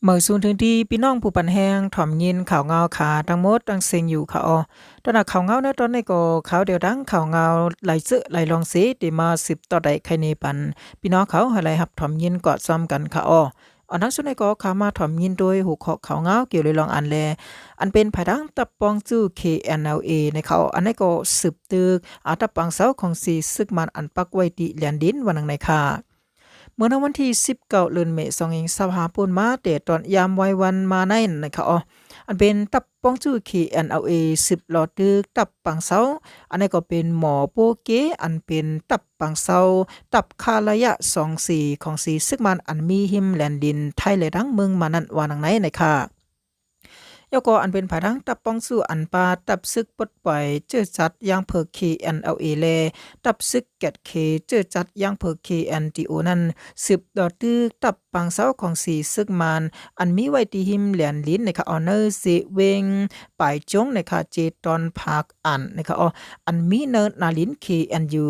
ເໝີສູນເຖິງທີ່ພີ່ນ້ອງຜູ້ປັນແຮງ ຖອມຍິນຂ່າວງາວຂາ ທັງໝົດທັງເສັງຢູ່ຂະເອາະ. ຕອນໜ້າຂ່າວງາວໃນຕອນນີ້ກໍ ຂ່າວດຽວດັງ ຂ່າວງາວຫຼາຍເຈີຫຼາຍລອງເສ ທີ່ມາສືບຕໍ່ໄດ້ໄຂເນປັນ ພີ່ນ້ອງເຂົາໃຫ້ໄດ້ຮັບຖອມຍິນກອດຊອມກັນຂະເອາະ. ອັນທັງສຸດນີ້ກໍ ເຂົ້າມາຖອມຍິນໂດຍຫົວຂໍ້ຂ່າວງາວ ກ່ຽວເລື່ອງອັນແລ ອັນເປັນພາຍຫຼັງ ຕັບປອງຈູ້ KNLA ໃນເຂົາ ອັນນີ້ກໍສືບຕຶກ ອາ ຕັບປາງເຊົາຂອງສີສຶກມານ ອັນປັກໄວ້ທີ່ແດນດິນ ວ່າໜັງໃນຄ່າ. ເມື່ອໃນວັນທີສິບເກົ້າ ເດືອນເມ ສອງພັນຊາວຫ້າ ປົນມາ ແຕ່ຕອນຍາມວາຍວັນມາໃນນັ້ນນະຄະເອາະ ອັນເປັນຕັບປອງຈູ້ KNLA ສືບເລາະຕຶກຕັບປາງເຊົາ ອັນນີ້ກໍເປັນໝໍໂປເກ ອັນເປັນຕັບປາງເຊົາ ຕັບຄາລະຍະ ສອງສີ່ ຂອງສີສຶກມານ ອັນມີຮິມແດນດິນໄທ ແລະ ທັງເມືອງມານນັ້ນ ວ່າໜັງໃນນະຄະ. ແລ້ວກໍອັນເປັນພາຍຫຼັງ ຕັບປອງຊູ່ ອັນປາຕັບສຶກປົດປ່ອຍເຈີຈັດຢ່າງເພີກ KNLA ແລະ ຕັບສຶກແກດເຄເຈີຈັດຢ່າງເພີກ KNDO ນັ້ນ ສືບຕໍ່ຕຶກຕັບປາງເຊົາຂອງສີສຶກມານ ອັນມີໄວ້ທີ່ຮິມແດນດິນນະຄະ ເອົາໃນເຊເວັງປາຍຈົງນະຄະ ເຈຕອນພາກອັນນະຄະ ເອົາ ອັນມີໃນນາລິນ KNU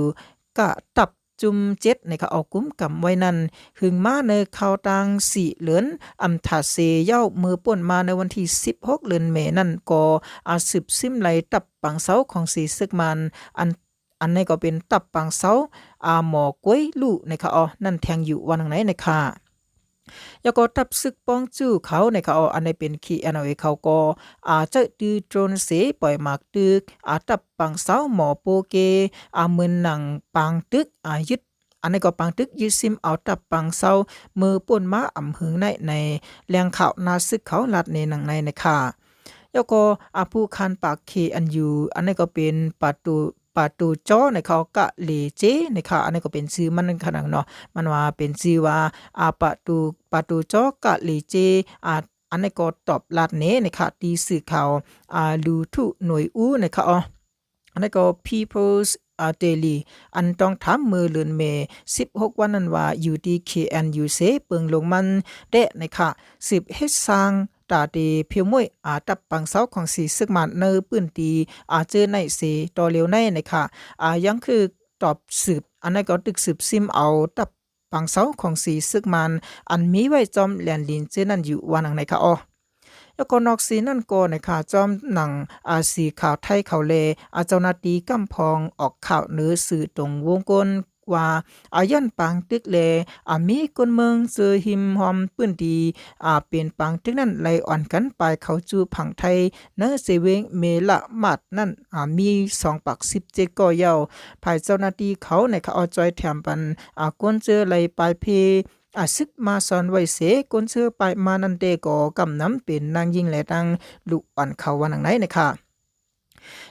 ກະຕັບ ຈຸມເຈັດນະຄະ ເອົາກຸມກຳໄວ້ນັ້ນ ຫຶງມາໃນຄາວຕ່າງສີ່ເດືອນ ອຳທາເຊເຍົາ ເມື່ອປົນມາໃນວັນທີສິບຫົກ ເດືອນເມນັ້ນ ກໍອາສືບຊິມໄລ່ຕັບປາງເຊົາຂອງສີສຶກມານ ອັນ ອັນນີ້ກໍເປັນຕັບປາງເຊົາ ອາ ໝໍກວຍລູ້ນະຄະ ເອົາ ນັ້ນແທງຢູ່ວ່າໜັງໃນນະຄະ. ແລ້ວກໍຕັບຊຶກປອງຈູ້ເຂົານະຄະ ເອົາ ອັນນີ້ເປັນ KNLA ເຂົາກໍ ອາ ໃຊ້ຕື້ໂດຣນເສ ປ່ອຍໝາກຕຶກ ອາ ຕັບປາງເຊົາ ໝໍໂປເກ ອາ ເໝືອນໜັງປາງຕຶກ ອາ ຍຶດ ອັນນີ້ກໍປາງຕຶກຍຶດຊິມເອົາຕັບປາງເຊົາ ເມື່ອປົນມາອຳຫຶງໃນ ໃນແຫຼ່ງຂ່າວໜ້າຊຶກເຂົາລາດໃນໜັງໃນນະຄະ. ແລ້ວກໍ ອາ ຜູ້ຄານປາກ KNU ອັນນີ້ກໍເປັນປາຕູ ປາຕູຈໍ ນະຄະ ກະເລເຈ ນະຄະ ອັນນີ້ກໍເປັນຊື່ມັນຂະໜາດເນາະ ມັນວ່າເປັນຊື່ວ່າ ອາ ປາຕູ ປາຕູຈໍ ກະເລເຈ ອາ ອັນນີ້ກໍຕອບລາດແນນະຄະ ທີ່ສື່ຂ່າວ ອາ ລູທຸໜ່ວຍອູ ນະຄະ ເອົາ ອັນນີ້ກໍ People's ອາ Daily ອັນຕ້ອງຖາມເມື່ອເດືອນເມສິບຫົກ ວັນນັ້ນວ່າ ຢູ່ທີ່ KNU ເຊເປິງລົງມັນແດະນະຄະ ສືບເຮັດສ້າງຕາເຕພຽວມວຍ ອາ ຕັບປາງເຊົາຂອງສີສຶກມານໃນພື້ນທີ່ ອາ ເຈີໃນເສຕໍ່ເລວໃນນະຄະ ອາ ຍັງຄືຕອບສືບ ອັນນັ້ນກໍຕຶກສືບຊິມເອົາຕັບ ປາງເຊົາຂອງສີສຶກມານ ອັນມີໄວ້ຈອມແດນດິນເຊັ່ນນັ້ນຢູ່ວ່າໜັງໃນຄະ ເອົາ ແລ້ວກໍນອກສີນັ້ນກໍນະຄະ ຈອມໜັງ ອາ ສີຂ່າວໄທເຂົາແລ ອາ ເຈົ້າໜ້າທີ່ກຳພອງອອກຂ່າວເໜີສື່ຕົງວົງກົ້ນວ່າ ອາ ຍ້ອນປາງຕຶກແລ ອາ ມີຄົນເມືອງເຈີຮິມຮ່ອມພື້ນທີ່ ອາ ເປັນປາງຕຶກນັ້ນ ໄລ່ອ່ອນກັນປາຍເຂົ້າສູ່ຝັ່ງໄທ ໃນເຊເວັງເມລະມາດນັ້ນ ອາ ມີສອງປາກສິບເຈັດກໍເຍົາ ຝ່າຍເຈົ້າໜ້າທີ່ເຂົານະຄະ ເອົາ ຈ່ອຍແຖມປັນ ອາ ຄົນເຈີໄລ່ປາຍເພ ອາ ຊຶກມາຊອນໄວ້ເສ ຄົນເຈີປາຍມານັ້ນແຕ່ກໍກຳນຳເປັນນາງຍິງ ແລະ ທັງລູກອ່ອນເຂົາວ່າໜັງໃນນະຄະ.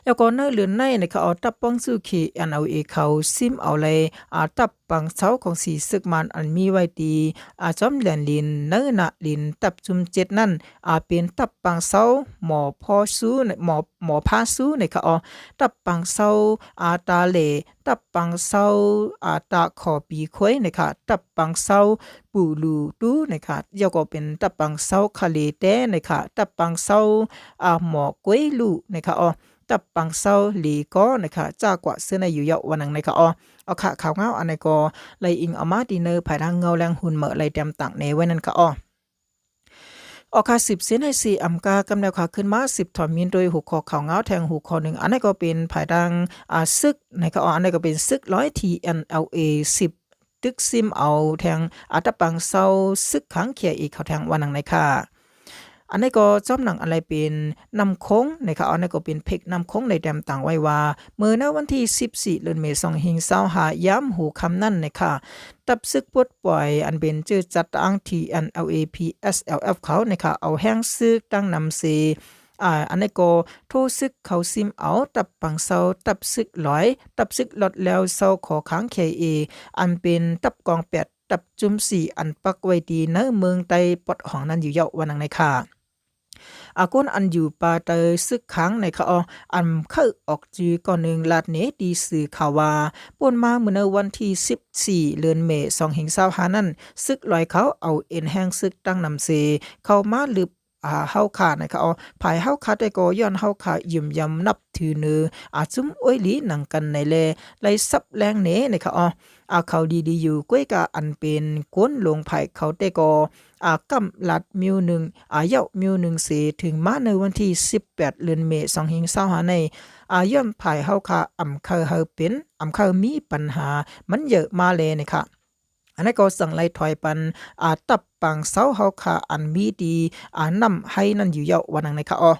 ແລ້ວກໍໃນເດືອນໃນນະຄະ ເອົາ ຕັບປອງຊູ່ KNLA ເຂົາຊິມເອົາໄລ່ ອາ ຕັບປາງເຊົາຂອງສີສຶກມານ ອັນມີໄວ້ທີ່ ອາ ຈອມແດນດິນ ໃນນາລິນ ຕັບຈຸມເຈັດນັ້ນ ອາ ເປັນຕັບປາງເຊົາ ໝໍພາຊູ ໝໍ ໝໍພາຊູນະຄະ ເອົາ ຕັບປາງເຊົາ ອາ ຕາເຫຼ ຕັບປາງເຊົາ ອາ ຕາຂໍປີຄວາຍນະຄະ ຕັບປາງເຊົາ ປູລູຕູນະຄະ ແລ້ວກໍເປັນຕັບປາງເຊົາຄະເລແຕນະຄະ ຕັບປາງເຊົາ ອາ ໝໍກວຍລູ້ນະຄະ ເອົາ ຕັບປາງເຊົາເລກໍນະຄະ ຈາກວ່າເຊິ່ງໃນຢູ່ເຍົາວ່າໜັງໃນຄະ ເອົາ ເອົາຄະ ຂ່າວງາວອັນໃນກໍໄລ່ອີງເອົາມາທີ່ໃນພາຍທາງເງົາແລງຫຸ່ນເໝີໄລ່ຕຽມຕາງແນໄວ້ນັ້ນຄະ ເອົາ ເອົາຄະ ສືບເສັ້ນໃຫ້ສີອຳກາກຳແນວຄະ ຂຶ້ນມາສືບຖອມຍິນໂດຍຫົວຂໍ້ຂ່າວງາວແທງຫົວຂໍ້ໜຶ່ງ ອັນໃດກໍເປັນພາຍທາງ ອາ ຊຶກໃນຄະ ເອົາ ອັນໃດກໍເປັນຊຶກລອຍ TNLA ສິບ ຕຶກຊິມເອົາແທງ ອາ ຕັບປາງເຊົາຊຶກຂາງ KIA ເຂົາແທງວ່າໜັງໃນຄະ. ອັນໃດກໍຈອມໜັງອັນໃດເປັນນ້ຳໂຂງໃນຄະ ອັນໃດກໍເປັນເພັກນ້ຳໂຂງໄດ້ແຕ້ມຕັ້ງໄວ້ວ່າ ເມື່ອໃນວັນທີສິບສີ່ ເດືອນເມ ສອງພັນຊາວຫ້າ ຍາມຫົວຄ່ຳນັ້ນນະຄະ ຕັບຊຶກປົດປ່ອຍ ອັນເປັນເຈີຈັດຕັ້ງ TNLA PSLF ເຂົານະຄະ ເອົາແຮງຊຶກຕັ້ງນຳເຊ ອາ ອັນໃດກໍໂທຊຶກເຂົ້າຊິມເອົາ ຕັບປາງເຊົາ ຕັບຊຶກລອຍ ຕັບຊຶກລອດແລ້ວເຊົາຂໍຂາງ KIA ອັນເປັນຕັບກອງແປດ ຕັບຈຸມສີ່ ອັນປັກໄວ້ທີ່ໃນເມືອງໃຕ້ປອດຫ້ອງນັ້ນຢູ່ເຍົາວ່າໜັງໃນຄະ. ອາ ຄົນອັນຢູ່ປາໃຕ້ຊຶກຂາງໃນຄະ ເອົາ ອັນເຄີຍອອກຈື່ກ່ອນໜຶ່ງລາດເນຕີສື່ຂ່າວວ່າ ປ່ນມາເມື່ອໃນວັນທີສິບສີ່ ເດືອນເມ ສອງພັນຊາວຫ້ານັ້ນ ຊຶກລອຍເຂົາເອົາເອັນແຮງຊຶກຕັ້ງນຳເຊ ເຂົ້າມາລຶບ ອາ ເຮົາຂ້ານະຄະອໍ ຝ່າຍເຮົາຂ້າແຕ່ກໍຍ້ອນເຮົາຂ້າຢືມຢຳນັບຖືເໜີ ອາ ຊຸມໂອ້ຍຫຼີໜັງກັນໃນແລ ໄລ່ສັບແລງເນນະຄະອໍ ອາ ເຂົາດີໆຢູ່ ກ້ວຍກາອັນເປັນກົນຫຼົງຝ່າຍເຂົາແຕ່ກໍ ອາ ກຳລັດມິວໜຶ່ງ ອາ ເຍົາະມິວໜຶ່ງເສ ເຖິງມາໃນວັນທີສິບແປດ ເດືອນເມ ສອງພັນຊາວຫ້າໃນ ອາ ຍ້ອນຝ່າຍເຮົາຂ້າອຳເຄີເຮົາເປັນ ອຳເຄີມີປັນຫາ ມັນເຍີະມາແລນະຄະ ອັນນັ້ນກໍສັ່ງໄລ່ຖອຍປັນ ອາ ຕັບປາງເຊົາເຮົາຂ້າອັນມີທີ່ ອາ ນ້ຳໄຮນັ້ນຢູ່ເຍົາະ ວ່າໜັງໃນຄະອໍ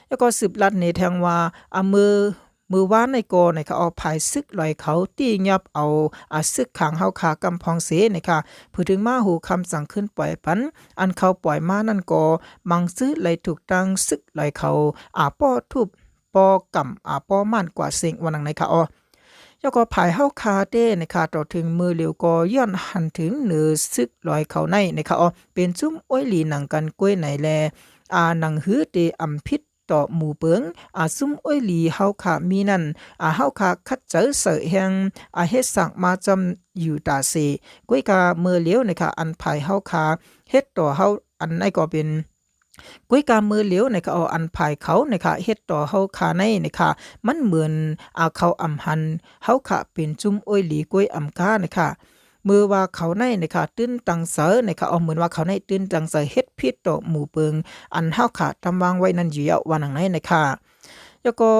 ແລ້ວກໍສືບລັດເນແທງວ່າ ອາ ເມື່ອ ເມື່ອວານໃນກໍໃນຄະອໍ ຝ່າຍຊຶກລອຍເຂົາຕີຫຍັບເອົາ ອາ ຊຶກຂາງເຮົາຂ້າກຳພອງເສນະຄະ ເພື່ອເຖິງມາຫົວຄ່ຳຈັ່ງຂຶ້ນປ່ອຍປັນ ອັນເຂົາປ່ອຍມານັ້ນກໍມັງຊືໄລ່ຖືກຕັ້ງຊຶກລອຍເຂົາ ອາ ປໍ້ທຸບ ປໍ້ກຳ ອາ ປໍ້ມ່ານກວ່າເສັງ ວ່າໜັງໃນຄະອໍ ແລ້ວກໍຝ່າຍເຮົາຂ້າເຕນະຄະ ຕໍ່ເຖິງມື້ຫຼຽວກໍຍ້ອນຫັນເຖິງເໜີຊຶກລອຍເຂົາໃນນະຄະອໍ ເປັນຊຸມໂອ້ຍຫຼີໜັງກັນກ້ວຍໃນແລ ອາ ໜັງຫືເຕອຳຜິດຕໍ່ໝູ່ເປິງ ອາ ຊຸມໂອ້ຍຫຼີເຮົາຂ້າມີນັ້ນ ອາ ເຮົາຂ້າຂັດໃຈໃສ່ແຮງ ອາ ເຮັດສ້າງມາຈອມຢູ່ຕາເສ ກ້ວຍກາເມື່ອຫຼຽວນະຄະ ອັນຝ່າຍເຮົາຂ້າເຮັດຕໍ່ເຮົາ ອັນໃນກໍເປັນ ກ້ວຍກາເມື່ອຫຼຽວນະຄະ ເອົາອັນຝ່າຍເຂົານະຄະ ເຮັດຕໍ່ເຮົາຂ້າໃນນະຄະ ມັນເໝືອນ ອາ ເຂົາອຳຫັນເຮົາຂ້າເປັນຊຸມໂອ້ຍຫຼີກ້ວຍອຳການະຄະ ເມື່ອວ່າເຂົາໃນນະຄະ ຕື່ນຕັງໃຈນະຄະ ເອົາເໝືອນວ່າເຂົາໃນຕື່ນຕັງໃຈເຮັດຜິດຕໍ່ໝູ່ເປິງ ອັນເຮົາຂ້າຕຳວາງໄວ້ນັ້ນຢູ່ເຍົາະ ວ່າໜັງໃນນະຄະ ແລ້ວກໍ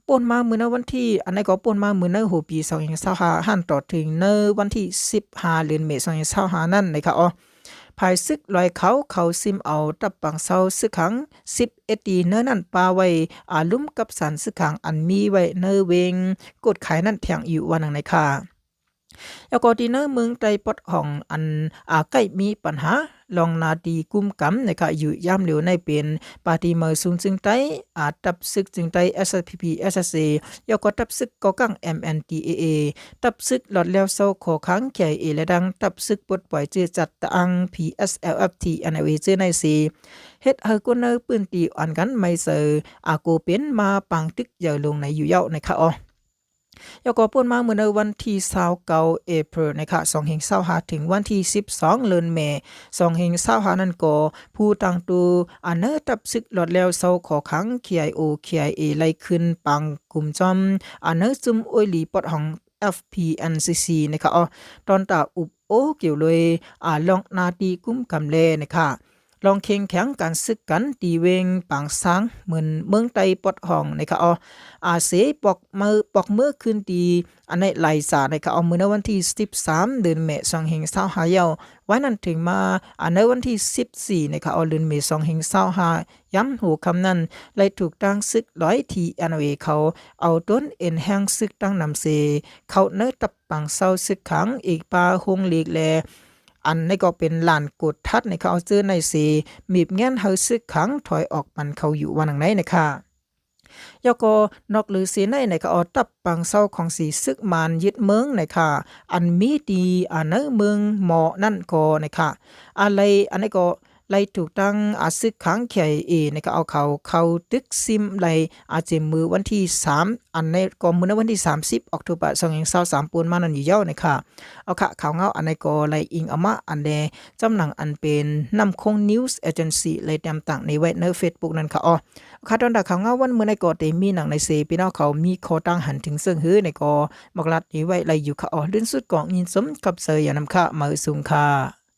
ປົນມາມື້ໃນວັນທີ ອັນໃນກໍປົນມາມື້ໃນຫົວປີສອງພັນຊາວຫ້າ ຫັນຕໍ່ເຖິງໃນວັນທີສິບຫ້າ ເດືອນເມ ສອງພັນຊາວຫ້ານັ້ນນະຄະອໍ ຝ່າຍຊຶກລອຍເຂົາ ເຂົາຊິມເອົາຕັບປາງເຊົາຊຶກຂັງສິບເອັດຕີ ໃນນັ້ນປະໄວ້ ອາ ລຸ່ມກັບສານຊຶກຂັງອັນມີໄວ້ໃນເວງກົດຂາຍນັ້ນແທງຢູ່ ວ່າໜັງໃນຄະ ແລ້ວກໍທີ່ໃນເມືອງໃຕ້ປອດຫ້ອງ ອັນ ອາ ໃກ້ມີປັນຫາ ລອງໜ້າທີ່ກຸມກຳນະຄະ ຢູ່ຍາມຫຼຽວໃນເປັນປາຕີເມົາສູງຈຶງໃຕ້ ອາ ຕັບຊຶກຈຶງໃຕ້ SSPP SSA ແລ້ວກໍຕັບຊຶກກໍ່ກາງ MNDAA ຕັບຊຶກລອດແລ້ວເຊົາຂໍຂັງ KIA ແລະດັ່ງຕັບຊຶກປົດປ່ອຍເຈືອຈັດຕະອາງ PSLF/TNLA ເຈືອໃນເສ ເຮັດໃຫ້ຄົນໃນພື້ນທີ່ອ່ອນກັນໄໝເຊີ ອາ ໂກເປັນມາປາງຕຶກໃຫຍ່ລົງໃນຢູ່ເຍົາະນະຄະອໍ ແລ້ວກໍປົນມາເມື່ອໃນວັນທີຊາວເກົ້າ ເອເປຣນະຄະ ສອງພັນຊາວຫ້າ ເຖິງວັນທີສິບສອງ ເດືອນເມ ສອງພັນຊາວຫ້ານັ້ນກໍ ຜູ້ຕ່າງໂຕ ອາ ໃນຕັບຊຶກລອດແລ້ວເຊົາຂໍຂັງ KIO KIA ໄລ່ຂຶ້ນປາງກຸ່ມຈອມ ອາ ໃນຊຸມໂອ້ຍຫຼີປອດຫ້ອງ FPNCC ນະຄະອໍ ຕອນຕາອຸບໂອ້ກ່ຽວໂດຍ ອາ ລອງໜ້າທີ່ກຸມກຳແລນະຄະ ລອງເຄັ່ງແຂງການຊຶກກັນທີ່ເວງປາງຊ້າງ ເໝືອນເມືອງໃຕ້ປອດຫ້ອງນະຄະອໍ ອາ ເສປອກເມືອ ປອກເມືອຄືນທີ່ ອັນໃນໄລສານະຄະອໍ ມື້ໃນວັນທີສິບສາມ ເດືອນເມ ສອງພັນຊາວຫ້າເຍົາະ ວ່ານັ້ນເຖິງມາ ອັນໃນວັນທີສິບສີ່ນະຄະອໍ ເດືອນເມ ສອງພັນຊາວຫ້າ ຍາມຫົວຄ່ຳນັ້ນ ໄດ້ຖືກຕັ້ງຊຶກລອຍ TNLA ເຂົາເອົາໂດຣນເອັນແຮງຊຶກຕັ້ງນຳເສ ເຂົ້າໃນຕັບ ປາງເຊົາຊຶກຂັງ ເອກປາໂຮງເລກ ແລະ ອັນໃນກໍເປັນລານກົດທັດໃນເຂົາເຈີໃນເສ ມີບແງນໃຫ້ຊຶກຂັງຖອຍອອກປັນເຂົາຢູ່ວ່າໜັງໃນນະຄະ ແລ້ວກໍນອກເຫຼືອເສໃນນະຄະ ເອົາຕັບປາງເຊົາຂອງສີຊຶກມານຍຶດເມືອງນະຄະ ອັນມີທີ່ ອາ ໃນເມືອງໝໍ້ນັ້ນກໍນະຄະ ອາໄລ ອັນໃນກໍ ໄລ່ຖືກຕັ້ງ ອາ ຊຶກຂັງ KIA ນະຄະ ເອົາເຂົາເຂົ້າຕຶກຊິມໄດ້ ອາ ເຕັມມື້ວັນທີສາມ ອັນໃນກໍມື້ໃນວັນທີສາມສິບ ອອກໂທບາ ສອງພັນຊາວສາມ ປົນມານັ້ນຢູ່ເຍົາະນະຄະ ເອົາຄະ ຂ່າວເງົາອັນໃນກໍໄລ່ອີງເອົາມາອັນແດ່ ຈຳໜັງອັນເປັນ ນ້ຳໂຂງ News Agency ໄລ່ຕຽມຕັ້ງໃນໄວ້ໃນ Facebook ນັ້ນຄະ ເອົາຄະ ຕອນດາຂ່າວເງົາວັນມື້ໃນກໍເຕັມມີໜັງໃນເສ ພີ່ນ້ອງເຂົາມີຂໍ້ຕ່າງຫັນເຖິງເຊິ່ງຫືໃນກໍ ບັກລັດນີ້ໄວ້ໄລ່ຢູ່ຄະ ເອົາ ເລື່ອນສຸດກໍຍິນຊົມ ຂອບໃຈຢ່າງນຳຄະ ມາເອີ່ສູງຄະ.